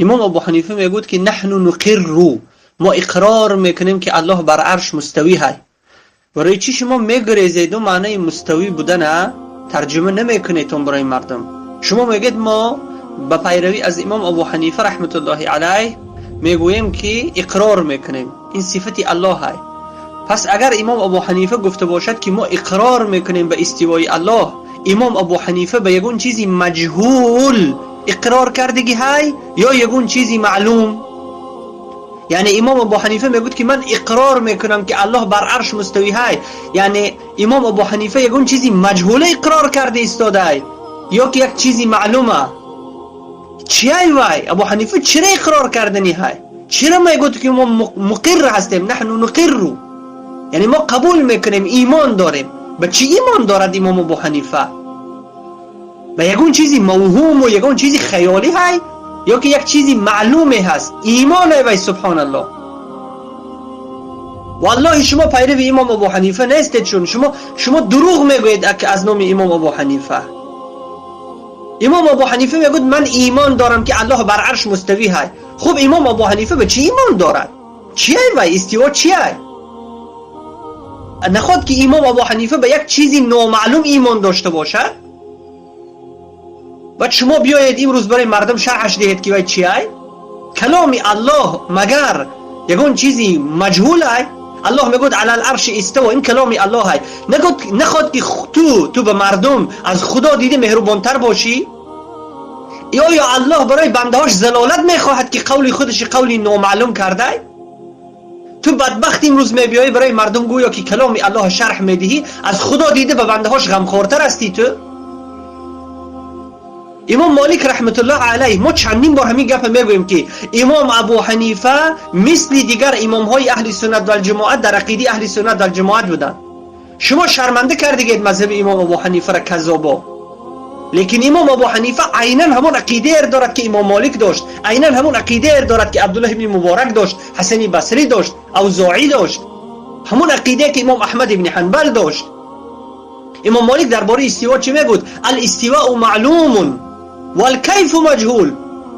Имом Абу Ҳанифа мегӯяд, ки نحن نقر, мо иқрор мекунем, ки Аллоҳ бар арш муставӣ ҳай. Барои чӣ шумо мегурезеду маънаи муставӣ будана тарҷума намекунедтон барои мардум? Шумо мегӯед, мо ба пайравӣ аз имом Абу Ҳанифа раҳматуллоҳи алайҳ мегӯем, ки иқрор мекунем, ин сифати Аллоҳ ҳай. Пас агар имом Абу Ҳанифа гуфта бошад, ки мо иқрор мекунем ба истивои Аллоҳ, имом Абу Ҳанифа ба ягон чизи маҷҳул иқрор кардагӣ ҳай ё ягон чизи маълум? Яъне имом Абу Ҳанифа мегӯяд, ки ман иқрор мекунам, ки Аллоҳ бар арш муставӣ ҳай. Яъне имом Абу Ҳанифа ягон чизи маҷҳула иқрор карда истодай ё ки як чизи маълума? Чиай вай? Абу Ҳанифа чира иқрор кардани ҳай? Чира мегӯяд, ки мо муқирр ҳастем? نحن نقر, яъне мо қабул мекунем, имон дорем. Ба чӣ имон дорад имом Абу Ҳанифа? Ба ягон чизи мавҳуму ягон чизи хаёлӣ ҳай ё ки як чизи маълуме ҳаст имон вай? Субҳоналлоҳ, валлоҳи, шумо пайрави имом Абу Ҳанифа нестед, чун шумо дурӯғ мегӯед аз номи имом Абу Ҳанифа. Имом Абу Ҳанифа мегӯяд, ман имон дорам, ки Аллоҳ бар арш муставӣ ҳай. Хуб, имом Абу Ҳанифа ба чӣ имон дорад? Чиай вай? Истиво чиай? Наход ки имом Абу Ҳанифа ба як чизи номаълум имон дошта бошад? Баъд шумо биёед, имрӯз барои мардум шарҳаш диҳед, ки вай чиай. Каломи Аллоҳ магар ягон чизи маҷҳулай? Аллоҳ мегӯяд: على العرش استوى. Ин каломи Аллоҳай. Наход ки ту ба мардум аз Худо дида меҳрубонтар бошӣ? Оё Аллоҳ барои бандаҳош залолат мехоҳад, ки қавли худаши қавли номаълум кардай? Ту бадбахт, имрӯз мебиёӣ, барои мардум гӯё ки каломи Аллоҳ шарҳ медиҳӣ, аз Худо дида ба бандаҳош ғамхортар ҳастӣ ту. Имом Молик раҳматуллоҳ алайҳ, мо чандин бор ҳамин гапа мегӯем, ки имом Абу Ҳанифа мисли дигар имомҳои аҳли суннат валҷамоат дар ақидаи аҳли суннат валҷамоат буданд. Шумо шарманда кардигед мазҳаби имом Абу Ҳанифара, каззобо. Лекин имом Абу Ҳанифа айнан ҳамон ақидаер дорад, ки имом Молик дошт, айнан ҳамон ақидаер дорад, ки Абдуллоҳ ибни Муборак дошт, Ҳасани Басрӣ дошт, Авзоӣ дошт, ҳамон ақидае, ки имом Аҳмад ибни Ҳанбал дошт. Имом Молик дар бораи истиво чӣ мегӯд? الاستواء معلوم والكيف مجهول.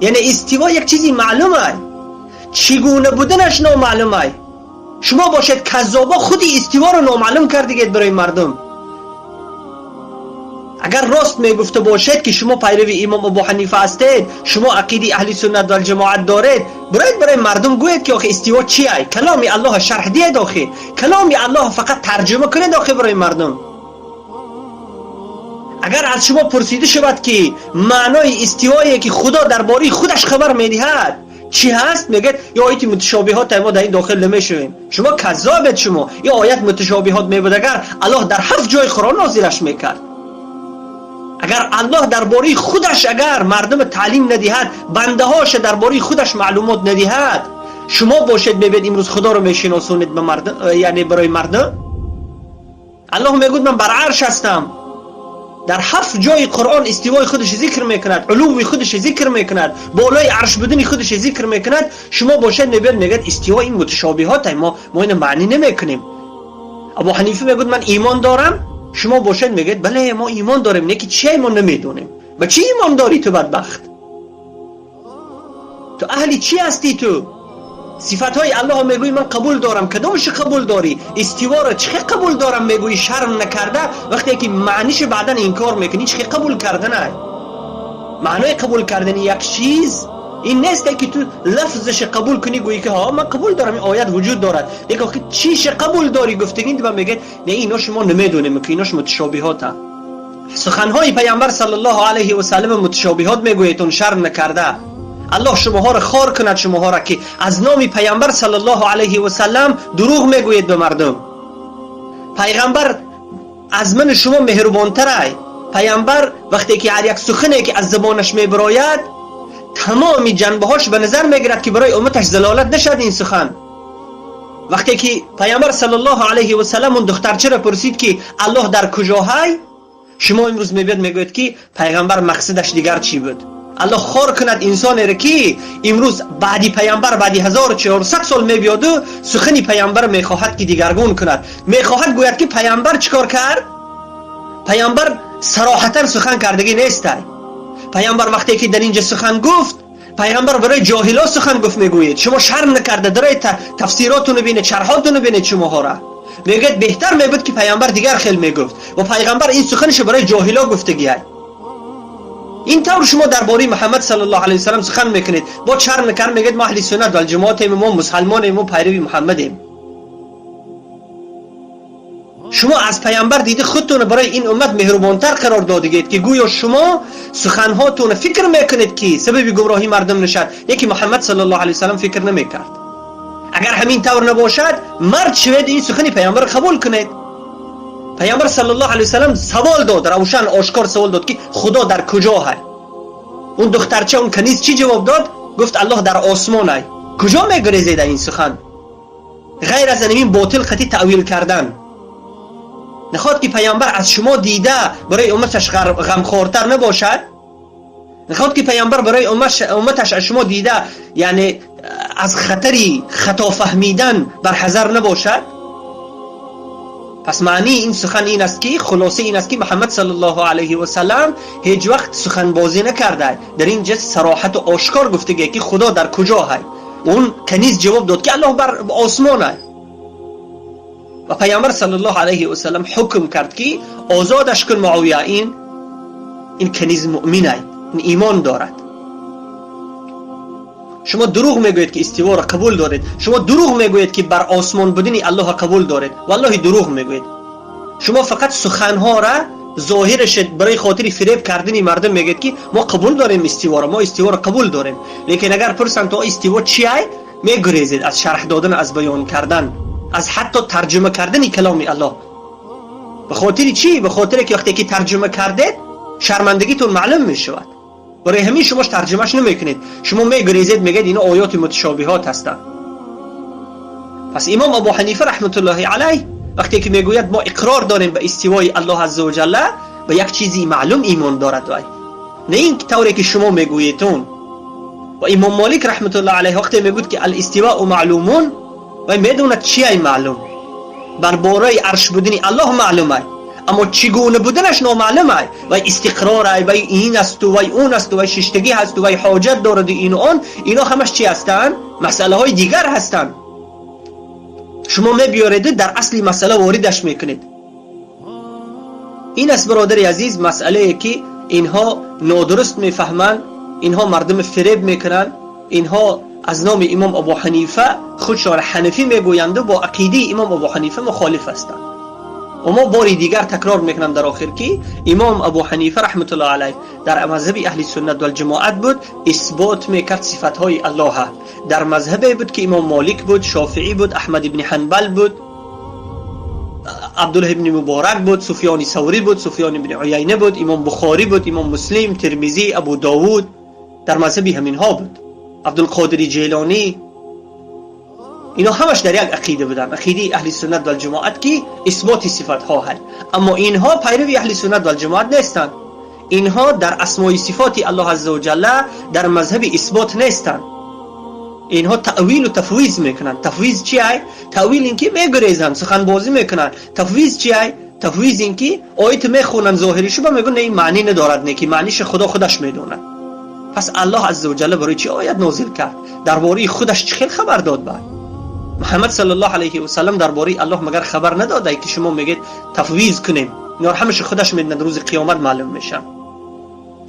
Яъне истиво як чизи маълумай, чӣ гуна буданаш номаълумай. Шумо бошед, каззобо, худи истиворо номаълум кардигед барои мардум. Агар рост мегуфта бошед, ки шумо пайрави имом Абу Ҳанифа ҳастед, шумо ақидаи аҳли суннат валҷамоат доред, бироед, барои мардум гӯед, ки охи истиво чиай. Каломи Аллоҳ шарҳ диҳед. Охи каломи Аллоҳ фақат тарҷума кунед охи барои мардум. Агар аз шумо пурсида шавад, ки маънои истивое, ки Худо дар бораи худаш хабар медиҳад, чӣ ҳаст, мегӯяд, ё ояти муташобиҳот, мо дар ин дохил намешавем. Шумо каззобед. Шумо ё оят муташобиҳот мебуд, агар Аллоҳ дар ҳафт ҷои Қуръон нозилаш мекард? Агар Аллоҳ дар бораи худаш агар мардума таълим надиҳад, бандаҳоша дар бораи худаш маълумот надиҳад, шумо бошед, мебед, имрӯз Худоро мешиносонед ба мардум, яъне барои мардум. Аллоҳ мегӯяд, ман бар арш ҳастам. Дар ҳафт ҷои Қуръон истивои худаш зикр мекунад, улувви худаш зикр мекунад, болои арш будани худаш зикр мекунад. Шумо бошед, мебиёд, мегӯяд, истиво ин муташобиҳот, мо ина маънӣ намекунем. Абу Ҳанифа мегӯяд, ман имон дорам. Шумо бошед, мегӯяд, бале, мо имон дорем, не ки чие, мо намедонем. Ба чӣ имон дорӣ ту, бадбахт? Ту аҳли чӣ ҳастӣ? Ту сифатҳои Аллоҳ мегӯӣ, ман қабул дорам. Кадомашо қабул дорӣ? Истиворо чӣ хел қабул дорам мегӯӣ, шарм накарда, вақте ки маъниша баъдан инкор мекунӣ? Чӣ хел қабул карданай? Маънои қабул кардани як чиз ин несте, ки ту лафзаша қабул кунӣ, гӯӣ, ки ҳо, ман қабул дорам, ин оят вуҷуд дорад. Лекин охи чиша қабул дорӣ гуфтагин ба мегӯяд, не, ино шумо намедонем, ки инош муташобиҳота. Суханҳои Паямбар саллаллоҳу алайҳи васаллам муташобиҳот мегӯедтон, шарм накарда. Аллоҳ шумоҳоро хор кунад, шумоҳоро, ки аз номи Паямбар саллаллоҳу алайҳи васаллам дурӯғ мегӯед ба мардум. Пайғамбар аз мани шумо меҳрубонтарай. Пайғамбар вақте ки ҳар як сухане, ки аз забонаш мебирояд, тамоми ҷанбаҳош ба назар мегирад, ки барои умматаш залолат нашад ин сухан. Вақте ки Пайғамбар саллаллоҳу алайҳи васаллам он духтарчаро пурсид, ки Аллоҳ дар куҷо ҳай, шумо имрӯз мебиёд, мегӯяд, ки пайғамбар мақсадаш дигар чӣ буд. Аллоҳ хор кунад инсонеро, ки имрӯз баъди пайғамбар, баъди 1400 сол мебиёду сухани пайғамбар мехоҳад, ки дигаргун кунад, мехоҳад гӯяд, ки пайғамбар чӣ кор кард. Пайғамбар сароҳатан сухан кардагӣ нестай. Пайғамбар вақте ки дар инҷа сухан гуфт, Пайғамбар барои ҷоҳило сухан гуфт мегӯед. Шумо шарм накарда дарои тафсиротуно бинед, шарҳотуно бинед. Шумоҳора мегӯяд, беҳтар мебуд, ки пайғамбар дигар хел мегуфт ва пайғамбар ин суханашо барои ҷоҳило гуфтагиай. Ин тавр шумо дар бораи Муҳаммад саллаллоҳу алайҳи васаллам сухан мекунед, бо шарм накард мегӯяд, мо аҳли суннат вал ҷамоатем, мо мусалмонем, мо пайрави Муҳаммадем. Шумо аз пайғамбар дида худтонро барои ин уммат меҳрубонтар қарор додагед, ки гӯё шумо суханҳотонро фикр мекунед, ки сабаби гумроҳии мардум нашад, яке Муҳаммад саллаллоҳу алайҳи васаллам фикр намекард. Агар ҳамин тавр набошад, мард шавед, ин сухани пайғамбарро қабул кунед. Пайғамбар саллаллоҳу алайҳи васаллам савол дод, равшан ошкор савол дод, ки Худо дар куҷо ҳай? Он духтарча, он каниз чӣ ҷавоб дод? Гуфт, Аллоҳ дар осмон ай. Куҷо мегурезед ин сухан, ғайр аз ин ботил қатӣ таъвил кардан? Нахоҳад, ки пайғамбар аз шумо дида барои умматаш ғамхортар набошад? Нахоҳад, ки пайғамбар барои умматаш аз шумо дида, яъне аз хатари хато фаҳмидан барҳазар набошад? Пас маънии ин сухан ин аст, ки хулоса ин аст, ки Муҳаммад саллаллоҳу алайҳи васаллам ҳеҷ вақт суханбозӣ накарда. Дар ин ҷа сароҳату ошкор гуфтагие, ки Худо дар куҷо ҳай. Он каниз ҷавоб дод, ки Аллоҳ бар осмон ай, ва пайғамбар саллаллоҳу алайҳи васаллам ҳукм кард, ки озодаш кун, Муовия, ин каниз муъмин ай, ин имон дорад. Шумо дурӯғ мегӯед, ки истиворо қабул доред. Шумо дурӯғ мегӯед, ки бар осмон будини Аллоҳро қабул доред. Валлоҳи, дурӯғ мегӯед. Шумо фақат суханҳора зоҳираш барои хотири фиреб кардани мардум мегӯед, ки мо қабул дорем истиворо, мо истиворо қабул дорем. Лекин агар пурсанд, то истиво чи ай, мегурезед аз шарҳ додан, аз баён кардан, аз ҳатто тарҷума кардани каломи Аллоҳ. Ба хотири чӣ? Ба хотире ки вақте ки тарҷума кардед, шармандагитон маълум мешавад. Барои ҳамин шумо тарҷумаш намекунед, шумо мегурезед, мегӯед, ино оёти муташобиҳот ҳастанд. Пас имом Абу Ҳанифа раҳматуллоҳи алайҳ вақте ки мегӯяд, мо иқрор дорем ба истивои Аллоҳ азза ва ҷалла, ба як чизи маълум имон дорад вай, не ин тавре ки шумо мегӯедтон. Ва имом Молик раҳматуллоҳи алайҳ вақте мегӯяд, ки алистивоу маълумун, вай медонад чи ай маълум. Бар бораи арш будини Аллоҳ маълум ай, аммо чӣ гуна буданаш номаълум ай. Вай истиқрор ай, вай ин асту вай он асту, вай шиштагӣ ҳасту, вай ҳоҷат дораду ину он, ино ҳамаш чи ҳастанд? Масъалаҳои дигар ҳастанд. Шумо мебиёреду дар асли масъала воридаш мекунед. Ин аст, бародари азиз, масъалае, ки инҳо нодуруст мефаҳманд, инҳо мардуми фиреб мекунанд. Инҳо аз номи имом Абу Ҳанифа худшон ҳанафӣ мегӯянду бо ақидаи имом Абу Ҳанифа мухолиф ҳастанд. Ва мо бори дигар такрор мекунам дар охир, ки имом Абу Ҳанифа раҳматуллоҳ алайҳ дар мазҳаби аҳли суннат валҷамоат буд, исбот мекард сифатҳои Аллоҳа. Дар мазҳабе буд, ки имом Молик буд, Шофиӣ буд, Аҳмад ибни Ҳанбал буд, Абдуллоҳ ибни Муборак буд, Суфёни Саврӣ буд, Суфён ибни Уяйна буд, имом Бухорӣ буд, имом Муслим, Термизӣ, Абу Довуд, дар мазҳаби ҳаминҳо буд, Абдулқодири Ҷелонӣ. Ино ҳамаш дар як ақида буданд, ақидаи аҳли суннат валҷамоат, ки исботи сифатҳо ҳай. Аммо инҳо пайрави аҳли суннат валҷамоат нестанд. Инҳо дар асмои сифоти Аллоҳ азза ва ҷалла дар мазҳаби исбот нестанд. Инҳо таъвилу тафвиз мекунанд. Тафвиз чи ай? Таъвил ин ки мегурезанд, суханбозӣ мекунанд. Тафвиз чи ай? Тафвиз ин ки оят мехонанд, зоҳиришо ба мегӯянд, не, ин маънӣ надорад, не ки маъниша Худо худаш медонад. Пас Аллоҳ азза ва ҷалла барои чӣ оят нозил кард? Дар бораи худаш чӣ хел хабар дод? Ба Муҳаммад саллаллоҳу алайҳи васаллам дар бораи Аллоҳ магар хабар надодай, ки шумо мегӯед тафвиз кунем? Инор ҳамаша худаш медонад, рӯзи қиёмат маълум мешавад.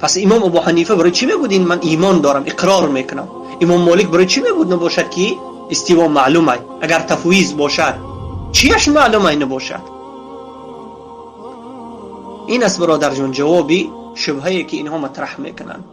Пас имом Абу Ҳанифа барои чӣ мегӯд, ин ман имон дорам, иқрор мекунам? Имом Молик барои чӣ мегӯд, набошад, ки истиво маълум ай? Агар тафвиз бошад, чияш маълум ай набошад? Ин аст, бародарҷон, ҷавоби шубҳае, ки инҳо матраҳ мекунанд.